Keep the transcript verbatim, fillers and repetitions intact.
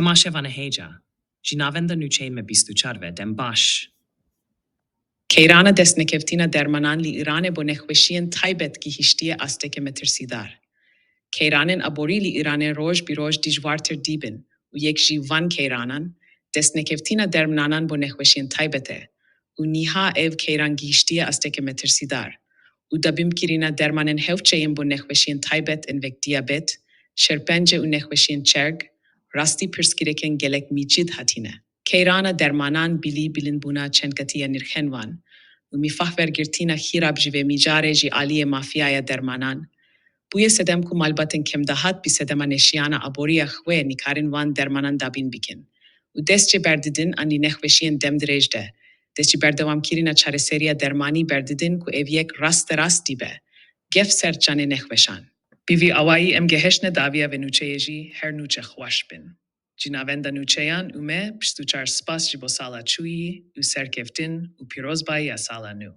Ma şevane hêja. Ji navenda nûçeyê me bîst û çar ve dem baş. Keyrana destnekevtina dermanan li Îranê bo nexweşiyên taybet gihiştiye asteke metirsîdar. Keyranên aborî li Îranê roj bi roj dijwartir dîbin û yek ji van keyranan destnekevtina dermanan bo nexweşiyên taybet e û niha ev keyran gihiştiye asteke metirsîdar û dabînkirina dermanên hevçeyên bo nexweşiyên taybet ên wek diyabet, şerpence û nexweşiyên çerg, rastî pirsgirêkên gelek mîcid hatine. Keyrana dermanan bilî bilindbûna çend qetî ya nirxên wan û mîfah wergirtina xirab ji vê mijarê ji aliyê mafyaya dermanan bûye sedem ku malbatên kêmdahat bi sedema neşiyana aboriya xwe nikarin wan dermanan dabîn bikin û dest ji berdidin an li nexweşiyên demdirêj de, dest ji berdewamkirina çareseriya dermanî berdidin ku ev yek rasterast dibe gef ser canê nexweşan. Bi vî awayî em gehiştine dawiya vê nûçeyê jî her nûçe xweş bin. Ji navenda nûçeyan û me bîst û çar spas ji bo sala çûyî û serkeftin û pîrozbayiya sala nû.